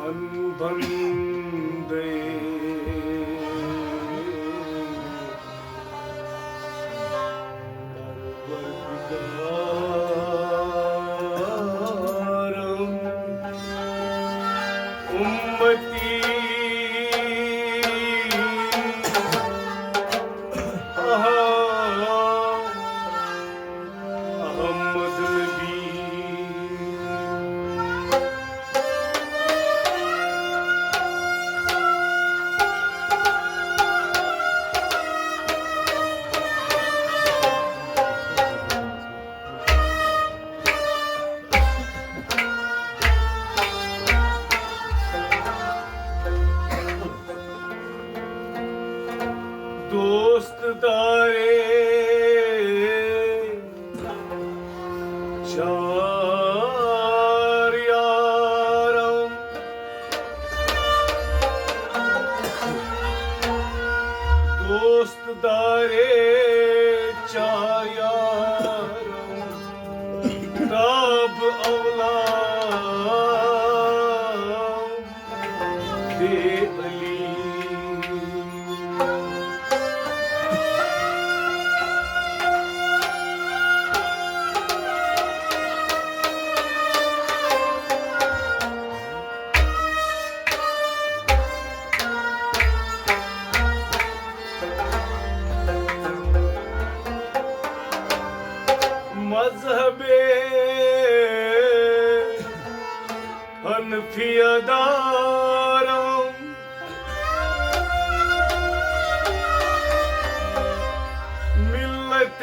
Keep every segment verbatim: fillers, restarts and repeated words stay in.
بندے پروردگارم، امتی احمد نبی۔ دوست دارے چار یارم، دوست دارے چار یارم، تاب اولام دے علی۔ مذہب حنفیہ دارم، ملت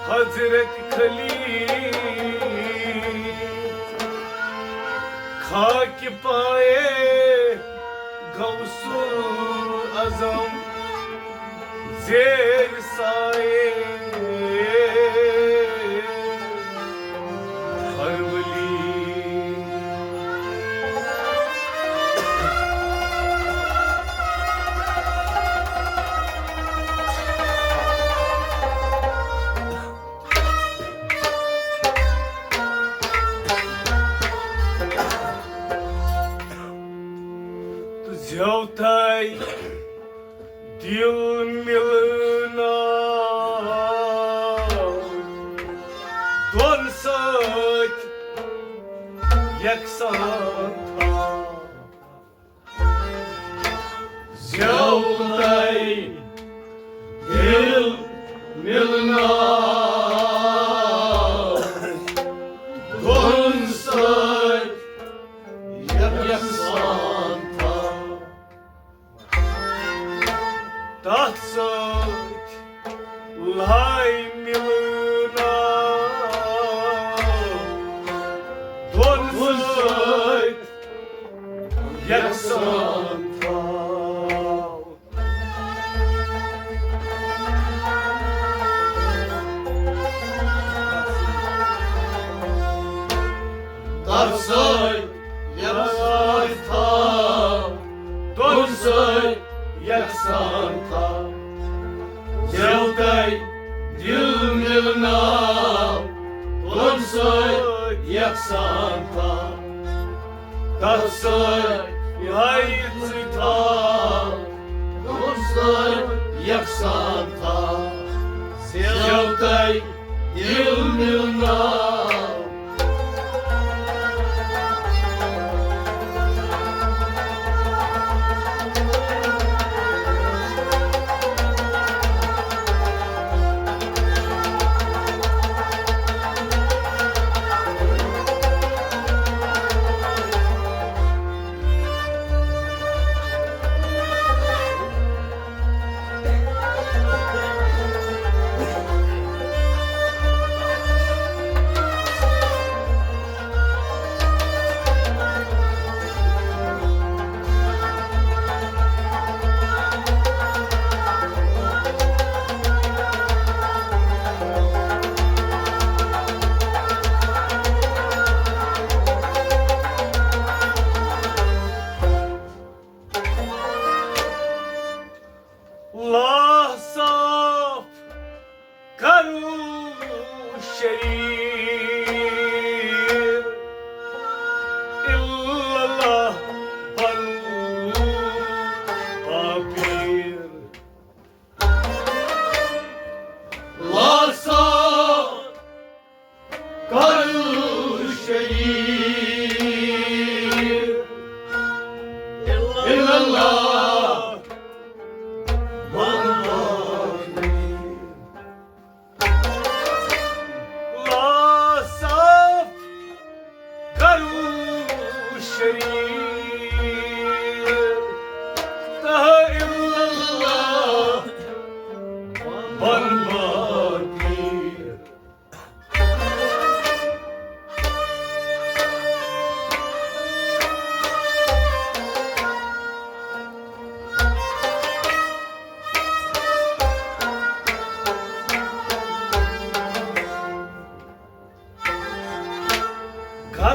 حضرت خلیل، خاک پائے غوث الاعظم، زیر سائے ہر ولی۔ تہٕ زیوتاے دل ملنا دون سۭتۍ یکساں تھاو۔ زیوتاے دل ملنا دون سۭتۍ یکساں تھاو۔ تتھ سۭتۍ لایہِ مِلنا دۄن سۭتۍ یکسان تھاو۔ تتھ سۭتۍ یکسان تھاو، دۄن سۭتۍ یکسان تھاو۔ زیوتاے دل مِلناو، دۄن سۭتۍ یکسان تھاو۔ تتھ سۭتۍ یہے ژٕ تھاو، دۄن سۭتۍ یکسان تھاو۔ زیوتاے دل مِلناو۔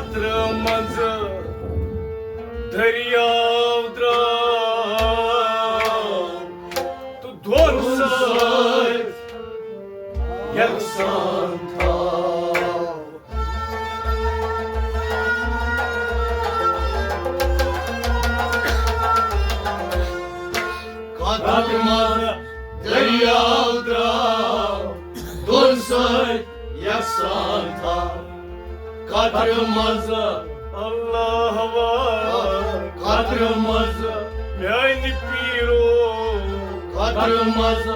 قطرٕ منٛزٕ دٔریاو درٛاو تہٕ دۄن سۭتۍ یکسان تھاو۔ قطرٕ منٛز دٔریاو درٛاو، دۄن سۭتۍ یکسان تھاو۔ قطرٕ منٛز اللہ وا۔ قطرٕ منٛز میانہِ پیٖرو۔ قطرٕ منٛز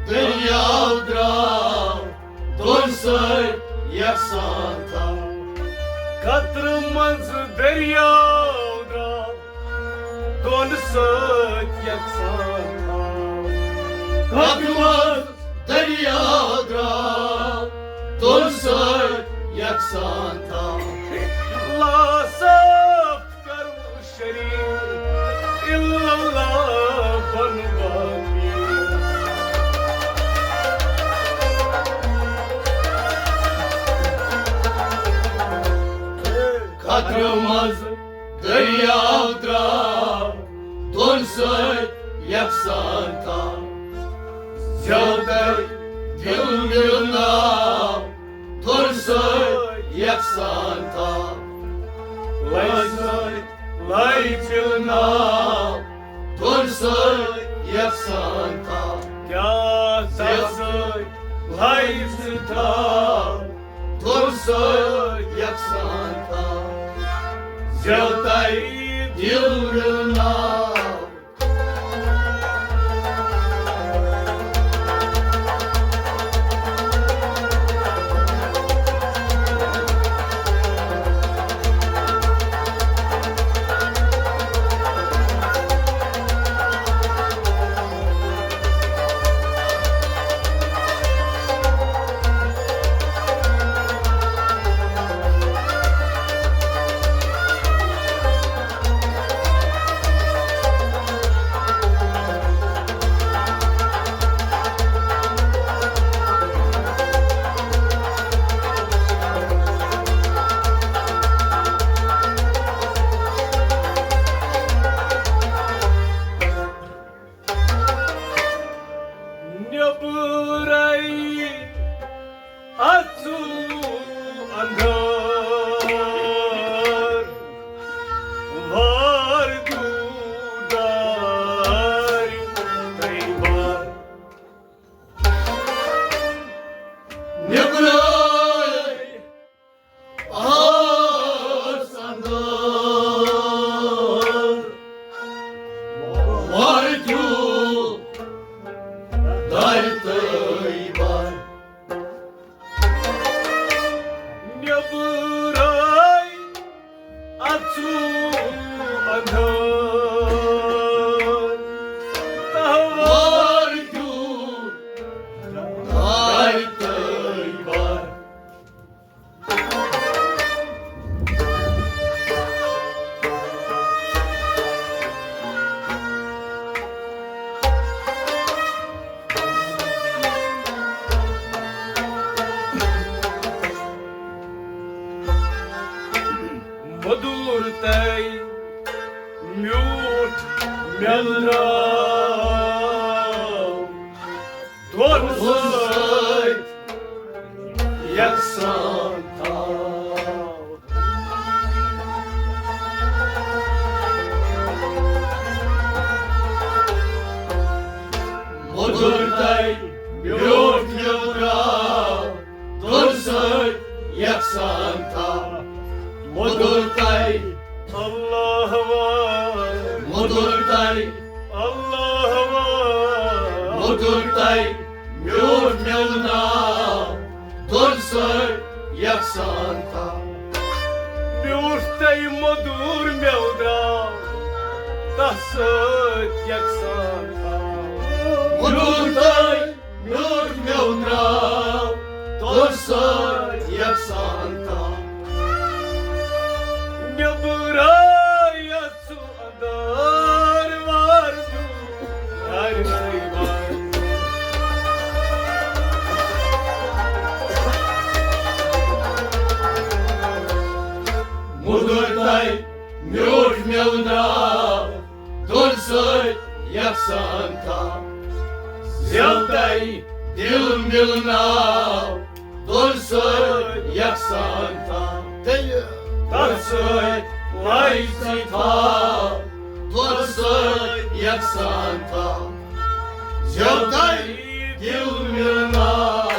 دٔریاو درٛاو، دۄن سۭتۍ یکسان تھاو۔ قطرٕ منٛز دٔریاو درٛاو، دۄن سۭتۍ یکسان تھاو۔ قطرٕ منٛز دٔریاو درٛاو، دۄن سۭتۍ یکسان تھاو۔ لا صاف کرو شریک الا اللہ بن باقی۔ قطرٕ منٛز دٔریاو درٛاو، دۄن سۭتۍ یکسان تھاو۔ زیوتر دِل وِل ناو، دۄن سۭتۍ یکسان تھاو۔ لَے سۭتۍ لَے پِل ناو، دۄن سۭتۍ یکسان تھاو۔ کیٛاہ تَس سۭتۍ لَے ژٕ تھاو، دۄن سۭتۍ یکسان تھاو۔ زیوتر دِل وِل ناو۔ نیبرے اژو اندر، وار دودارِ طیبہ۔ نیبرے آس اندر، وار دودارِ طیبہ۔ نیبرے اژو اندر، تہوار دودارِ طیبہ۔ مدُر تہٕ میوٗٹھ مٮ۪وٕ درٛاو، دۄن سۭتۍ یکسان تھاو۔ مدُر تہٕ میوٗٹھ مٮ۪وٕ درٛاو، دۄن سۭتۍ یکسان تھاو۔ مدُر تہٕ اللہ وا۔ مدُر تہٕ اللہ وا۔ مدُر تہٕ میوٗٹھ مٮ۪وٕ درٛاو، دۄن سۭتۍ یکسان تھاو۔ میوٗٹھ تہٕ مدُر مٮ۪وٕ درٛاو، تَس سۭتۍ یکسان تھاو۔ مدُر تہٕ میوٗٹھ مٮ۪وٕ درٛاو، دۄن سۭتۍ یکسان تھاو۔ نیبرے اژو اندر، وار دودارِ طیبہ۔ مُدُر تہٕ میوٗٹھ مِلناو، دۄن سۭتۍ یکسان تھاو۔ زٮ۪و تہٕ دِل مِلناو، دۄن سۭتۍ یکسان تھاو۔ تَتھ سۭتۍ لایہِ ژٕ تھاو، دۄن سۭتۍ یکسان تھاو۔ زٮ۪و تہٕ دِل مِلناو۔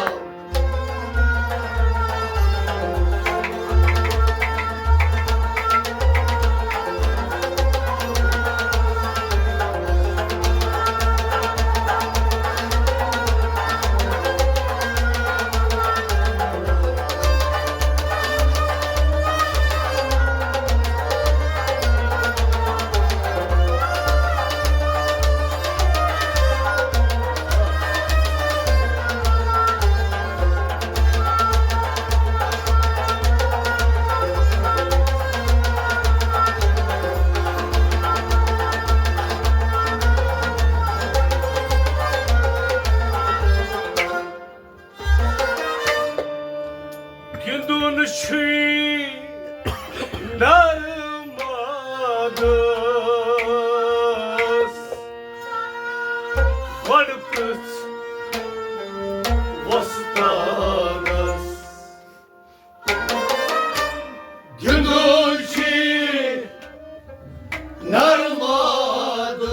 گِنٛدُن چھُے نرمادس، گۄڈٕ پرٛژھ وۄستادس۔ گِنٛدُن چھُے نرمادس،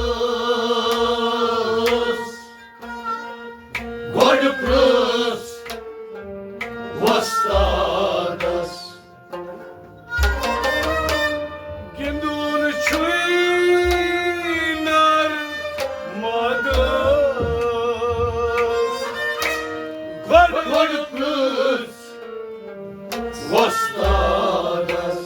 گۄڈٕ پرٛژھ وۄستادس۔ گِنٛدُن چھُے نرمادس، گۄڈٕ گۄڈٕ پرٛژھ وۄستادس۔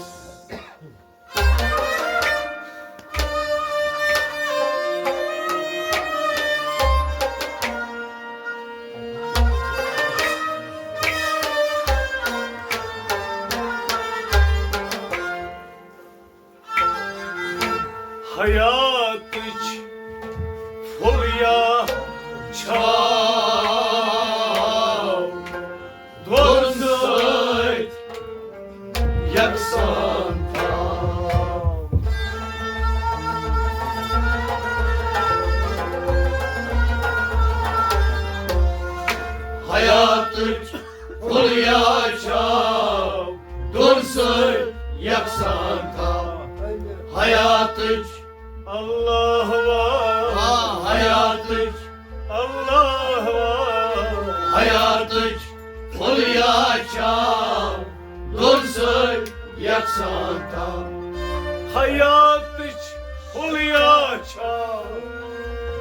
حیاتٕچ پھُلیا چھاو دۄن سۭتۍ یکسان تھاو۔ حیاتٕچ پھُلیا چھاو دۄن سۭتۍ یکسان تھاو۔ حیاتٕچ اللہ وا۔ آ، حیاتٕچ۔ اللہ وا۔ حیاتٕچ پھُلیا چھاو دۄن سۭتۍ یکسان تھاو۔ حیاتٕچ پھُلیا چھاو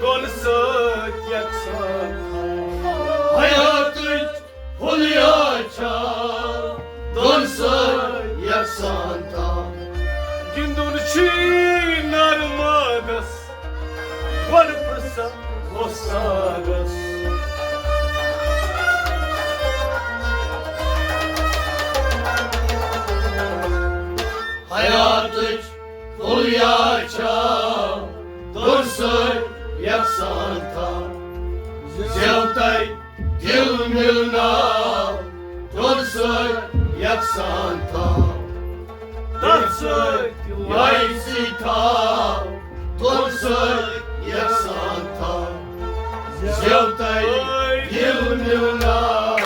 دۄن سۭتۍ یکسان تھاو۔ حیاتٕچ پھُلیا چھاو دۄن سۭتۍ یکسان تھاو۔ گِنٛدُن چھُے نرمادس، گۄڈٕ پرٛژھ وۄستادس۔ حیاتٕچ پھُلیا چھاو دۄن سۭتۍ یکسان تھاو۔ زٮ۪و تہٕ دِل مِلناو دۄن سۭتۍ یکسان تھاو۔ تَتھ سۭتۍ لایہِ ژٕ تھاو دۄن سۭتۍ یکسان تھاو۔ زٮ۪و تہٕ دِل مِلناو۔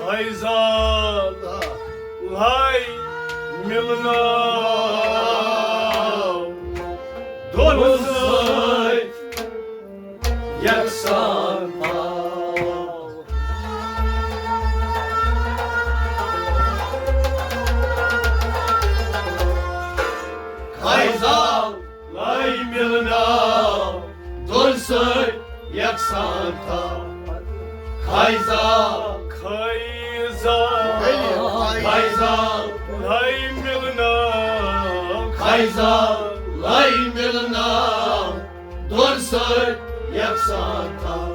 فیضان لے مِلناو، دۄن سۭتۍ یکسان تھاو۔ فیضان لے مِلناو، دۄن سۭتۍ یکسان تھاو۔ فیضان، فیضان، فیضان لے مِلناو، فیضان لے مِلناو، دۄن سۭتۍ یکسان تھاو۔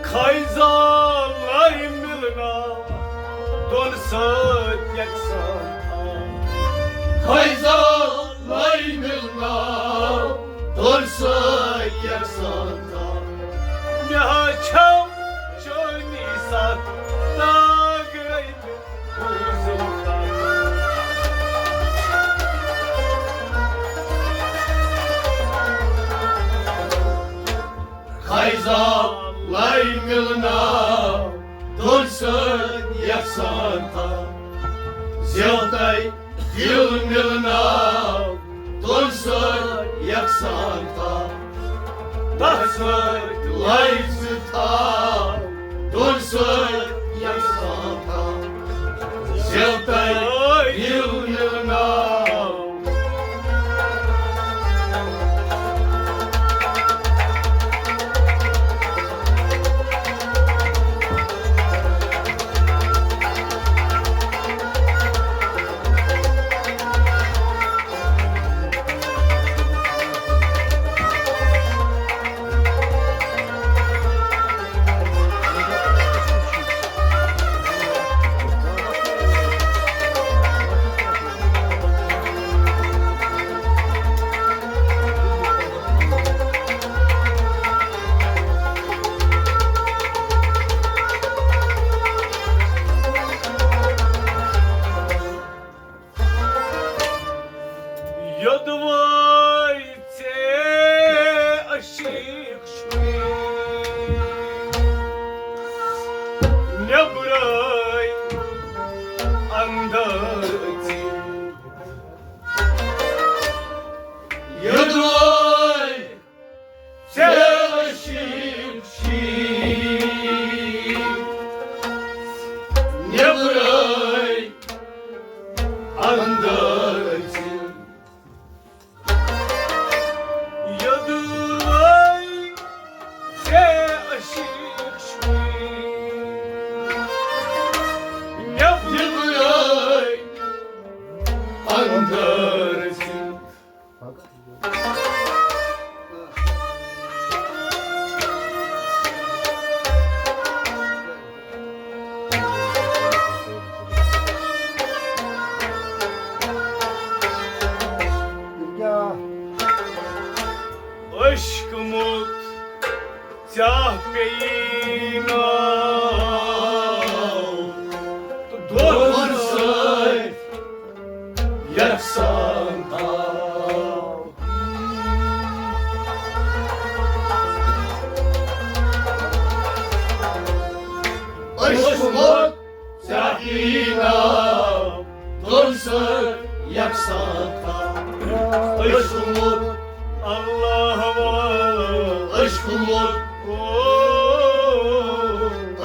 فیضان لے مِلناو، دۄن سۭتۍ یکسان تھاو۔ فیضان لے مِلناو، دۄن سۭتۍ یکسان تھاو۔ مےٚ ہا چھَو چٲنی ستھ داغ رٔٹِتھ۔ فیضان لے مِلناو، دۄن سۭتۍ یکسان تھاو۔ زیوتَے دِل مِلناو، دۄن سۭتۍ یکسان تھاو۔ تَتھ سۭتۍ لے زٕ تھاو، دۄن سۭتۍ یکسان تھاو۔ زیوتَے دِل مِلناو۔ یوٚدوَے ژےٚ عشیٖق چھُے، نیٚبرَے اندر ژےٚ۔ یوٚدوَے ژےٚ عشیٖق چھُے، نیٚبرَے اندر ژےٚ۔ یوٚدوَے ژےٚ عشیٖق چھُے، نیٚبرَے اندر ژےٚ۔ عشق موت ژےٚ پیٚیہِ ناو تہٕ دۄن سۭتۍ یکسان تھاو۔ عشق موت ژےٚ پیٚیہِ ناو دۄن سۭتۍ یکسان تھاو۔ عشق موت، اللہ والا۔ عشق موت، او،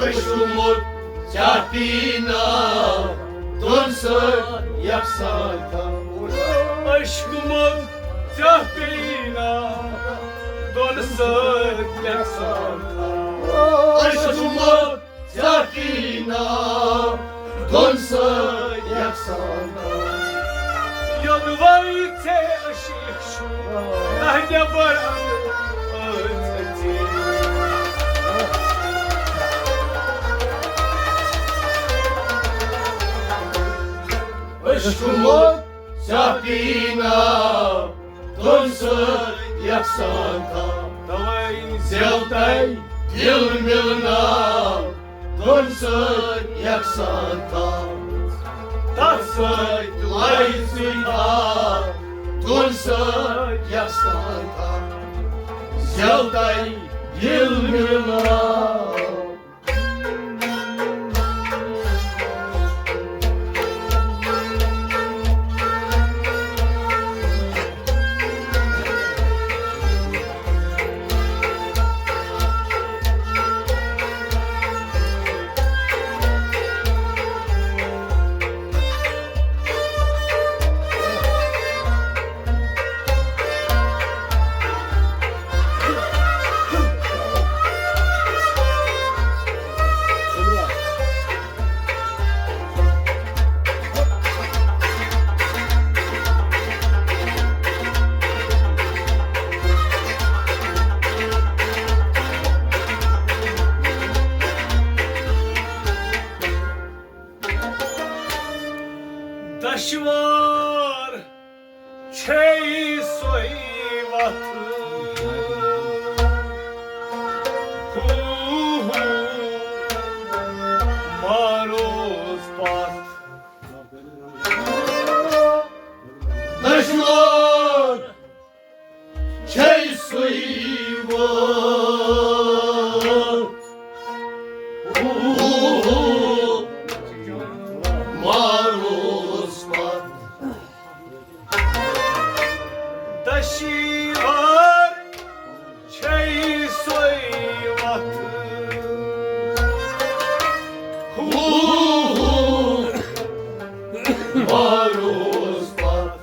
عشق موت ژےٚ پیٚیہِ ناو دۄن سۭتۍ یکسان تھاو۔ عشق موت ژےٚ پیٚیہِ ناو دۄن سۭتۍ یکسان تھاو۔ عشق موت ژےٚ پیٚیہِ ناو دۄن سۭتۍ یکسان تھاو۔ یوٚدوَے ژےٚ عشیٖق چھُے، نہ نیٚبر اندر ٲژ ژےٚ۔ عشق موت ژےٚ پیٚیہِ ناو دۄن سۭتۍ یکسان تھاو۔ توے زیوتَے دِل مِلناو دۄن سۭتۍ یکسان تھاو۔ تَتھ سۭتۍ لے زٕ تھاو دۄن سۭتۍ یکسان تھاو۔ زیوتَے دِل مِلناو۔ دشوار چھے سۄے وتھ۔ ہو ہو ماروس پتھ۔ دشوار چھے سُے وٲر۔ ہو ہو ماروس پتھ۔ دشوار چھے سۄے وتھ۔ ہو ہو ماروس پتھ۔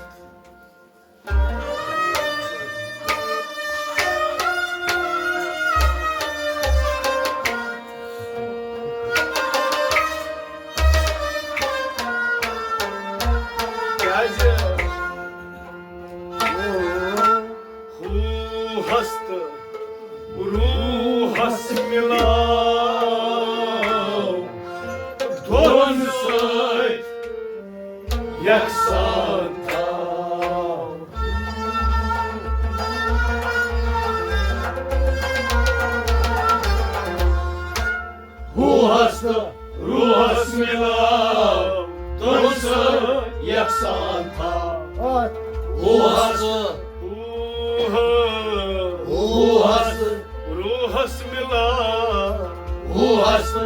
کیٛازِ؟ ہو ہست روحس مِلاو، دۄن سۭتۍ یکسان تھاو۔ ہو ہست روحس مِلاو، دۄن سۭتۍ یکسان تھاو۔ ہو ہست، ہو ہست روحس مِلاو۔ ہو ہست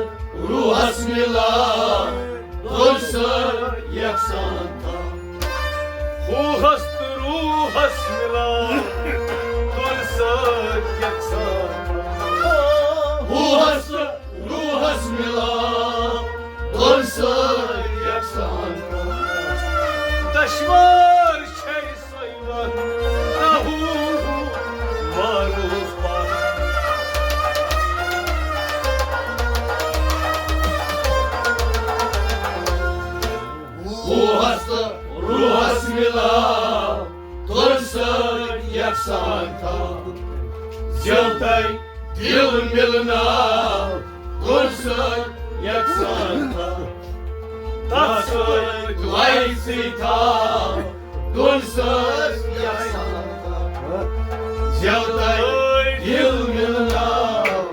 روحس مِلاو، دۄن سۭتۍ یکسان تھاو۔ ہو ہست روحس مِلاو، دۄن سۭتۍ یکسان تھاو۔ ہو ہست روحس مِلاو، دۄن سۭتۍ یکسان تھاو۔ دشوار چھے سۄے وتھ، نہ ہو ہو ماروس پتھ۔ ہو ہست روحس مِلاو، دۄن سۭتۍ یکسان تھاو۔ زیوتاے دِل مِلناو، دۄن سۭتۍ یکسان تھاو۔ تتھ سۭتۍ لوے سۭتۍ تھاو، دۄن سۭتۍ یکسان تھاو۔ زیوتاے دِل مِلناو۔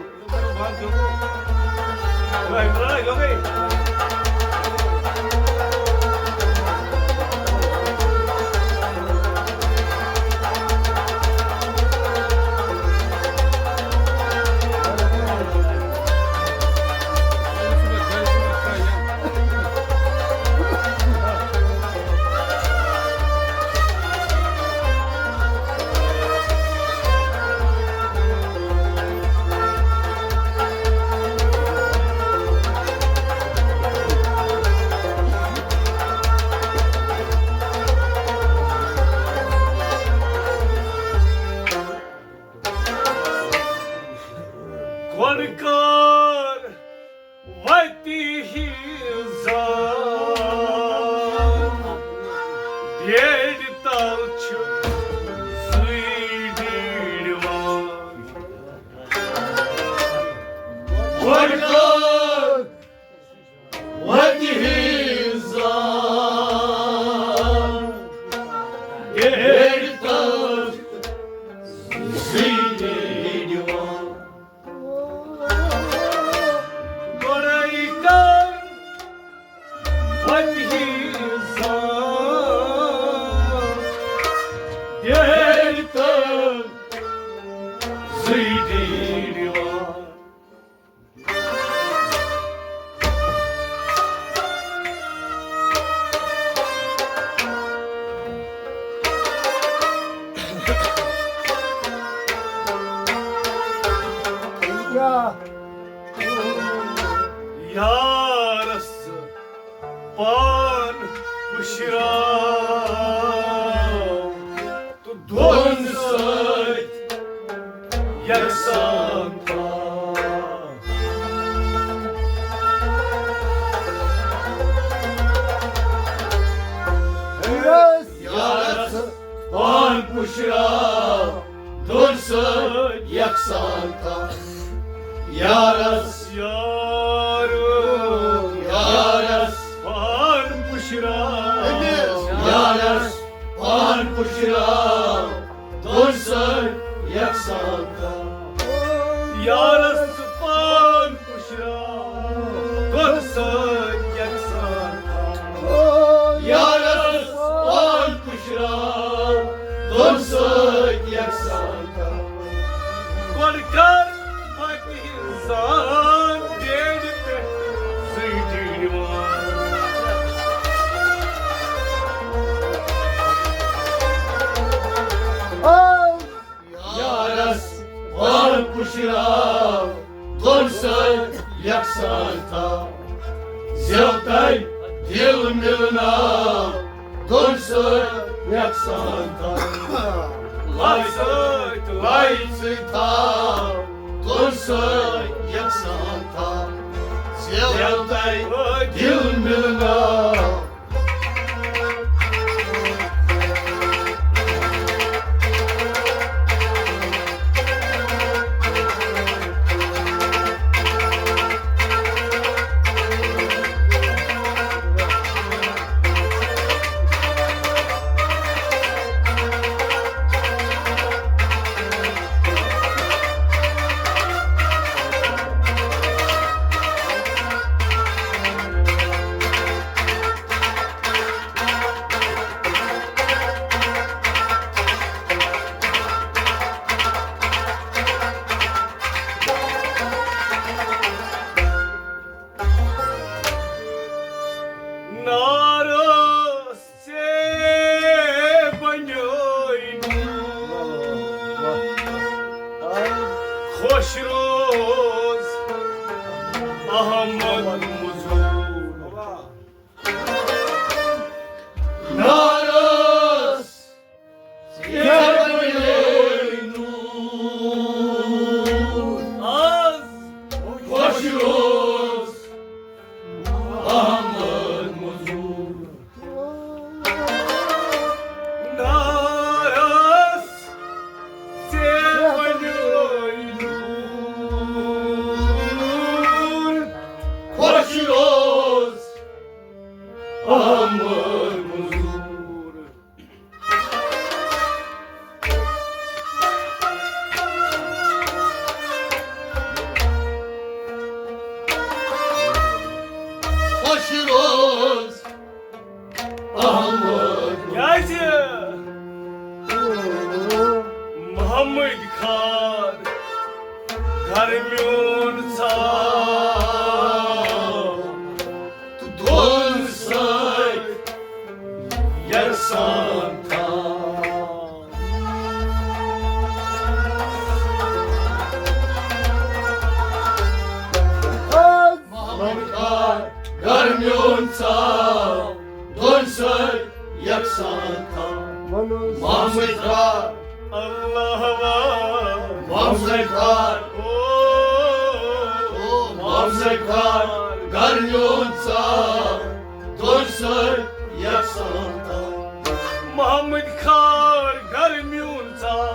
گۄڈٕ کر وتی ہی زان، بیڈِ تل چھُ سُے ڈیٖڈوان۔ گۄڈٕ کر وتی ہی زان، بیڈِ تل چھُ سُے ڈیٖڈوان۔ گۄڈَے کر وتی زان، بیڈِ تل سُے ڈیٖڈوان۔ یارس پان پُشراو تہٕ دۄن سۭتۍ یکسان تھاو۔ یارس پان پُشراو، دۄن سۭتۍ یکسان تھاو۔ یارس، یارو، یارس پان پُشراو۔ یارس پان پُشراو، دۄن سۭتۍ یکسان تھاو۔ یارس پان پُشراو، دۄن سۭتۍ یکسان تھاو۔ یارس پان پُشراو، دۄن سۭتۍ یکسان تھاو۔ گۄڈٕ کر باقی ہٕنٛز زان بیڈِ پٮ۪ٹھ زٕے ڈیٖڈِ وان۔ یارس پان پُشراو، دۄن سۭتۍ یکسان تھاو۔ زیوتر دِل مِلناو، دۄن سۭتۍ یکسان تھاو۔ لایہِ سۭتۍ لایہِ سۭتۍ تھاو، دۄن سۭتۍ یکسان تھاو۔ زیوتر دِل مِلناو۔ نارس ژےٚ بنیووُے نور۔ خۄش روز احمد مزور۔ نارس ژےٚ بنیووُے نور۔ از خۄش روز احمد مزور۔ نارس ژےٚ بنیووُے نور۔ خۄش روز احمد مزور۔ خۄش روز احمد۔ کیٛازِ؟ محمد خان گرٕ میون ژاو تہٕ دۄن سۭتۍ یکسان تھاو۔ محمد خان گرٕ میون ژاو دۄن سۭتۍ یکسان تھاو۔ محمد خان اللہ وار۔ محمد خان۔ او۔ او محمد خان گرٕ میون ژاو دۄن سۭتۍ یکسان تھاو۔ محمد خان گرٕ میون ژاو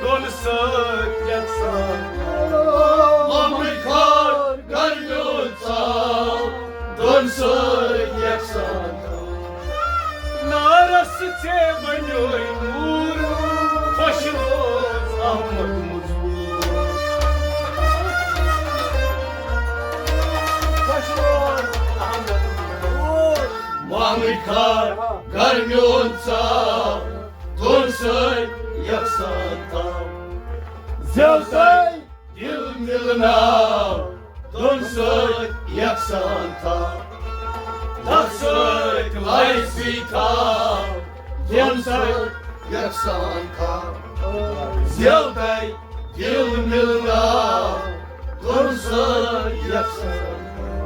دۄن سۭتۍ یکسان تھاو۔ محمد خان گرٕ میون ژاو دۄن سۭتۍ یکسان تھاو۔ نارس ژےٚ بنیووُے نور۔ خۄش روز احمد مزور۔ خۄش روز احمد مزور۔ محمد خان گرٕ میون ژاو دۄن سۭتۍ یکسان تھاو۔ زیوتر دِل مِلناو دۄن سۭتۍ یکسان تھاو۔ دَکھ سۭتۍ لایہِ سۭتۍ تھاو دۄن سۭتۍ یکسان تھاو۔ زیوتر دِل مِلناو دۄن سۭتۍ یکسان تھاو۔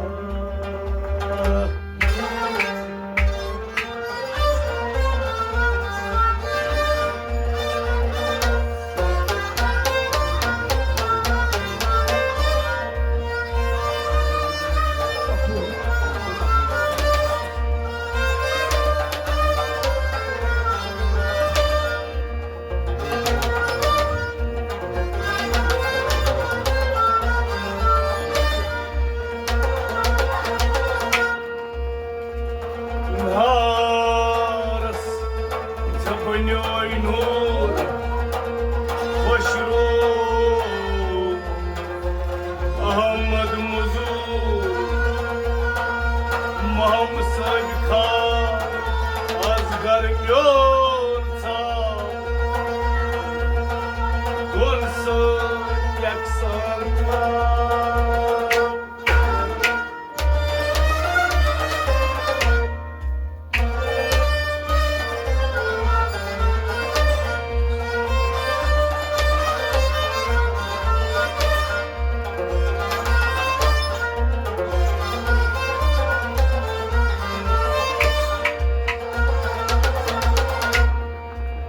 یور ژاو، دۄن سۭتۍ یکسان تھاو۔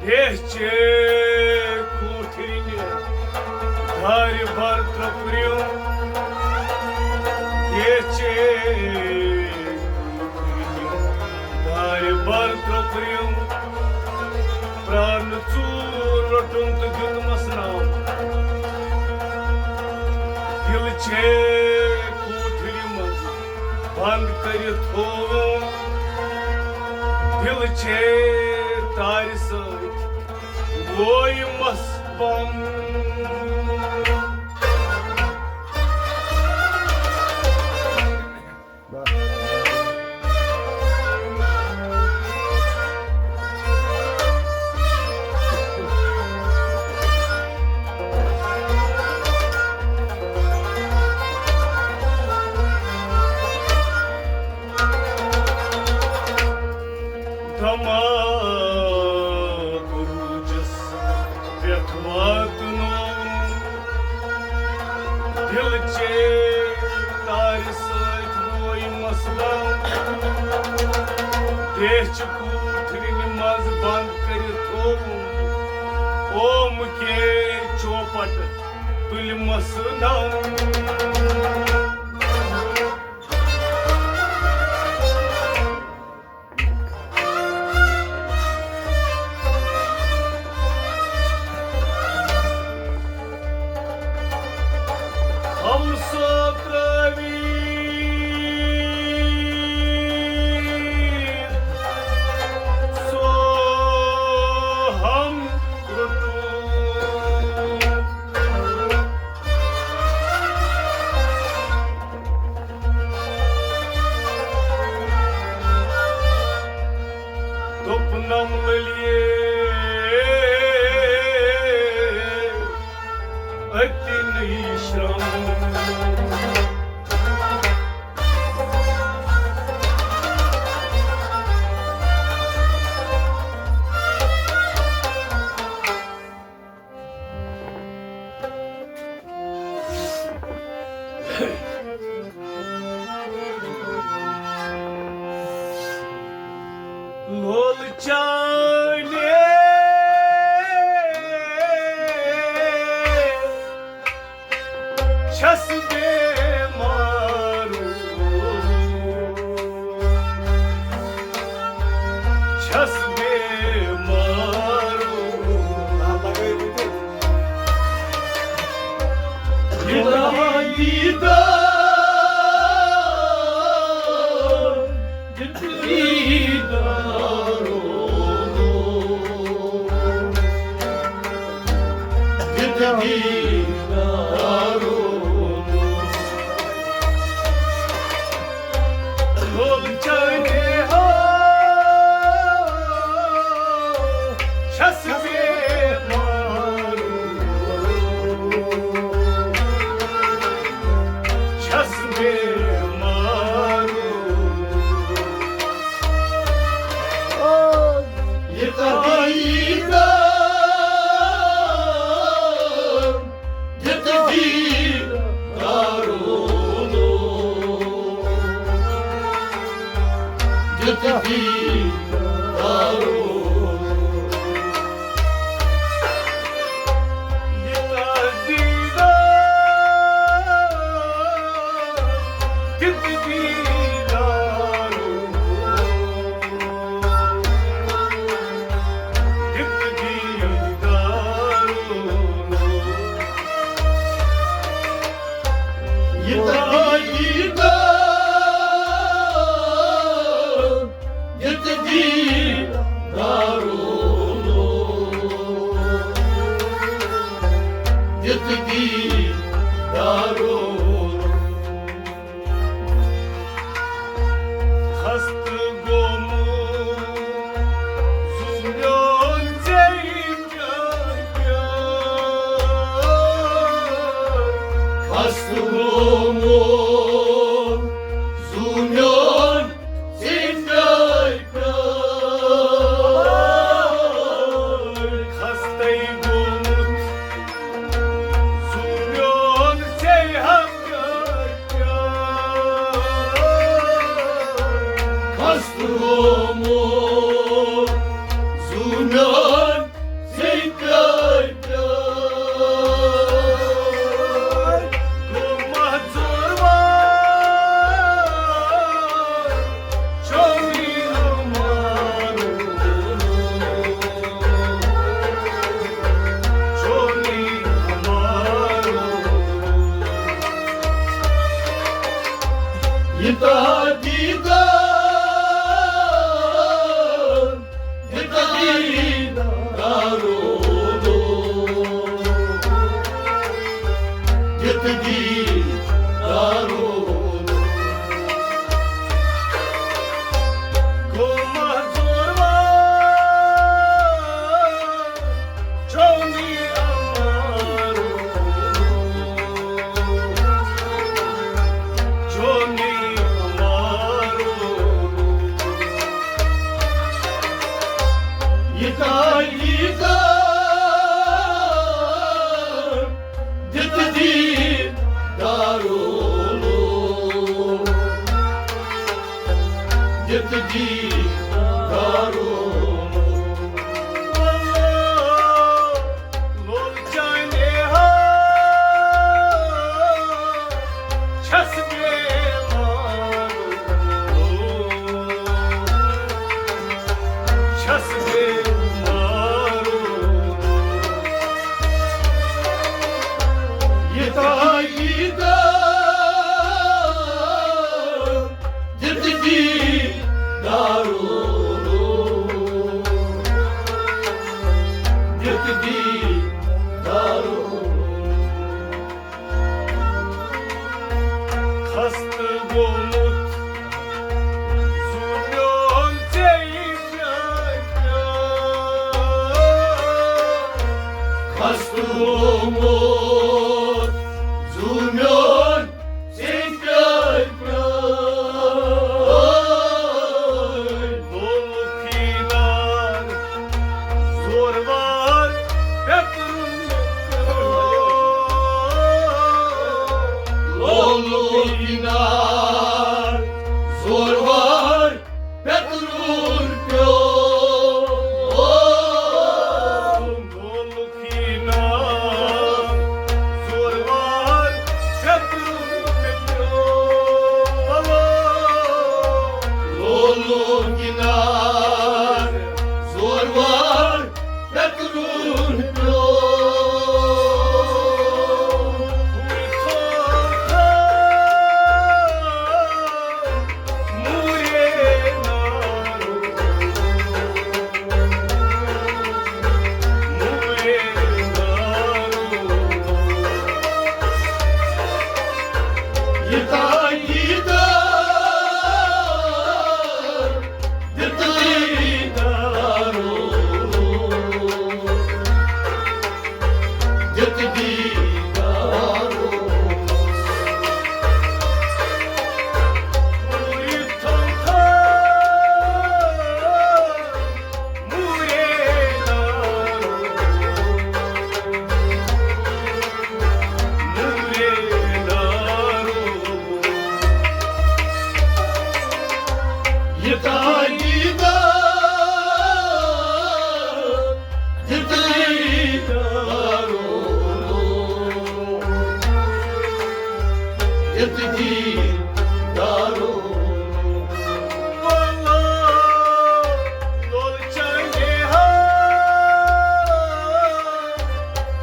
بیچے کوٹھرِ دارِ بر ترٛکریو، بیچے دارِ بر ترٛکریو، پرٛانہٕ ژوٗر روٚٹُن تہٕ دیُتمس ناو۔ دِل چھے کوٹھرِ منٛز بنٛد کٔرِتھ تھووُم، دِل چھے تارِ سۭتۍ لویمس بنٛد۔ دماغ روٗدِس پٮ۪ٹھ واتنووُم، دِل چے تارِ سۭتۍ وویمس بنٛد۔ بیچھِ کوٹھرِ منٛز بنٛد کٔرِتھ تھووُم، اوم کے چوپٹ تُلمس نم۔ ہم سو ترٲوی سو ہم رٹو۔ دوٚپنم للیے أتی نہٕ یہِ شرم۔ لول چانے چھس بیمار، چھس بیمار۔ یوتاہ دیدار، یوتاہ دیدار۔ گوٚمُت زُو میون ژےٚ پیارِ پیارِ۔ گوٚو محضوٗر وار، چھوٚنُے اَمارُن، چھوٚنُے اَمارُن۔ یہِ تاج دیٖدار دِتھ دیٖدارو لوگ، دِتھ دیٖدارو لوگ۔ گوٚو محضوٗر وار، چھوٚنُے اَمارُن، چھوٚنُے اَمارُن۔ یہِ تاج دیٖدار دِتھ دیٖدارو لوگ، دِتھ دیٖدارو لوگ۔ لول چانے ہا چھس بیمار، چھس بیمار۔ یہِ تاج دیٖدار دِتھ دیٖدارو لوگ، دِتھ دیٖدارو لوگ۔ خستہٕ گوٚمُت زُو میون ژےٚ پیارِ پیارِ۔ خستہٕ گوٚمُت زُو میون ژےٚ پیارِ پیارِ۔ لولُک یہِ نار زورٕ وار پیٚترُن پیوٚو۔ لولُک یہِ نار زورٕ وار پیٚترُن پیوٚو۔ لولُک یہِ نار زورٕ وار پیٚترُن پیوٚو۔ لولُک یہِ نار زورٕ وار پیٚترُن پیوٚو۔ یہِ تاج دیٖدار دِتھ دیٖدارو، دِتھ دیٖدارو۔ یہِ تاج دیٖدار دِتھ دیٖدارو، دِتھ دیٖدارو۔ لول چانے ہا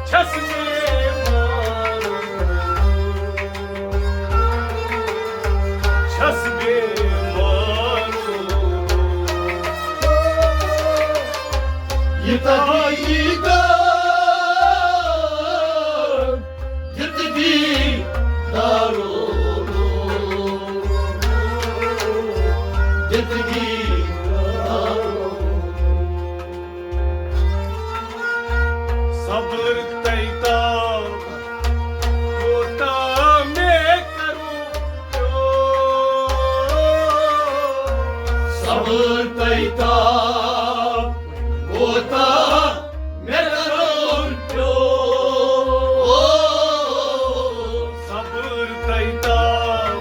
چھس بیمار، چھس بیمار۔ یہِ تاج دیٖدار دِتھ دیٖدارو، دِتھ دیٖدارو۔ صبر تیتاب کوتاہ مےٚ کرُن پیوٚو۔ صبر تیتاب کوتاہ مےٚ کرُن پیوٚو۔ صبر تیتاب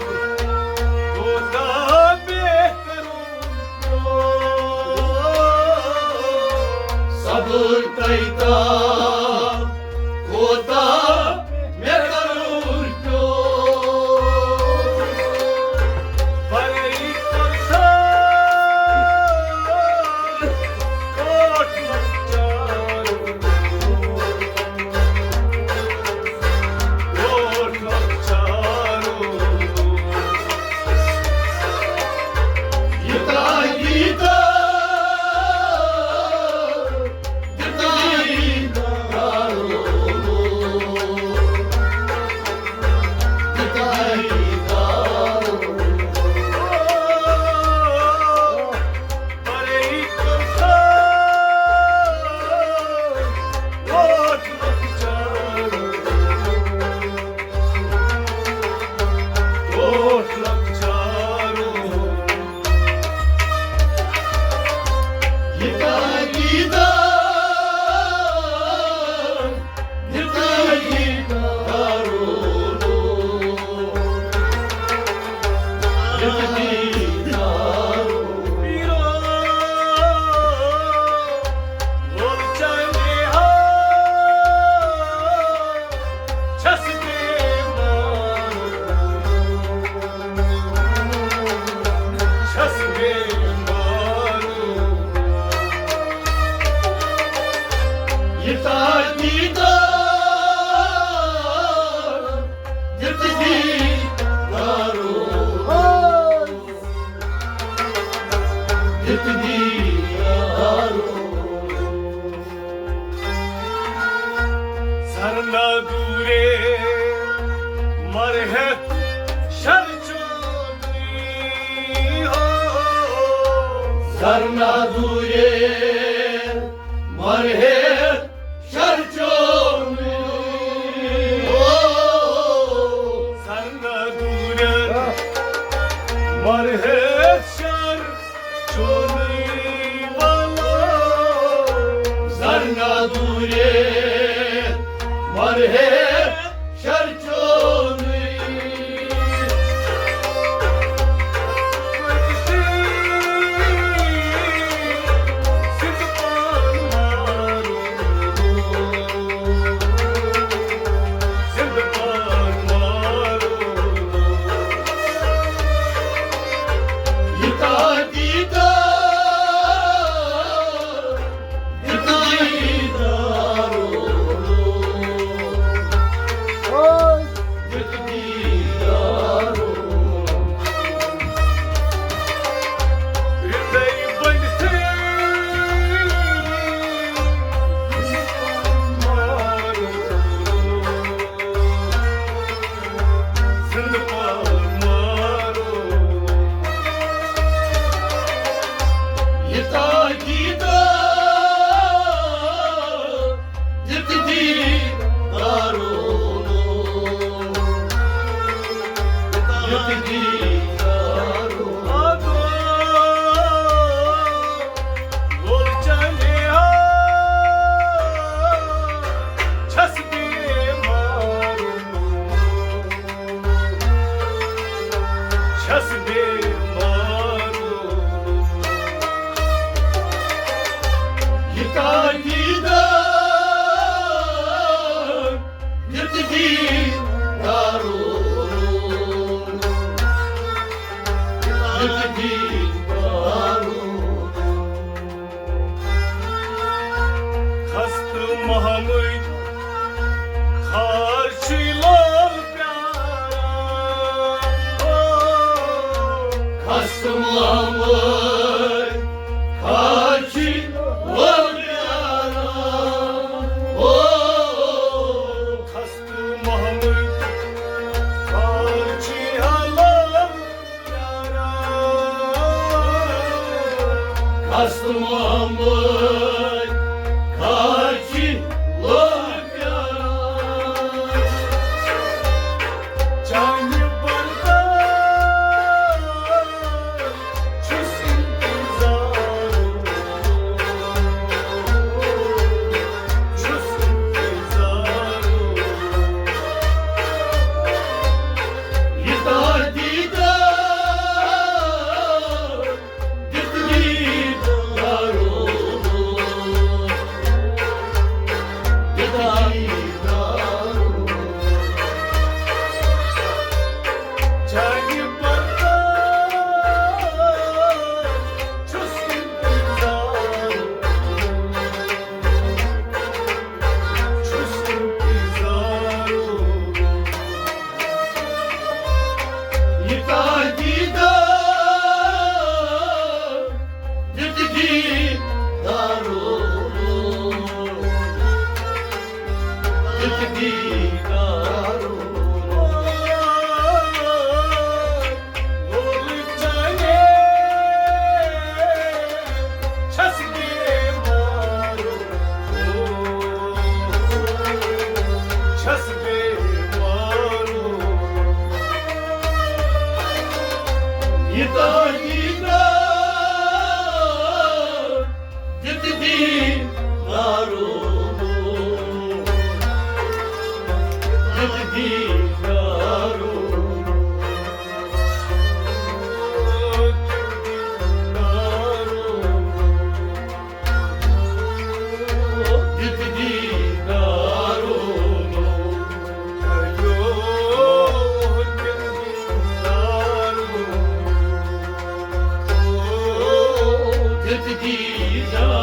کوتاہ مےٚ کرُن سرنا دوٗرے مر ہٮ۪تھ شر چونُے ہو۔ سرنا دوٗرے مر ہٮ۪تھ شر چونُے ہو۔ سرنا دوٗرے مر ہٮ۪تھ شر چونُے والو۔ سرنا دوٗرے مر ہٮ۪تھ شر چونُے۔ خستہٕ محمد خار چھُے لول پیاران۔ خستہٕ محمد خار چھُے لول پیاران۔ خستہٕ محمد خار چھُے لول خستہٕ محمد خار چھُے لول پیاران۔ چانہِ بردار چھُس انتظار، چھُس انتظار۔ یہِ تار دیٖدار دیدار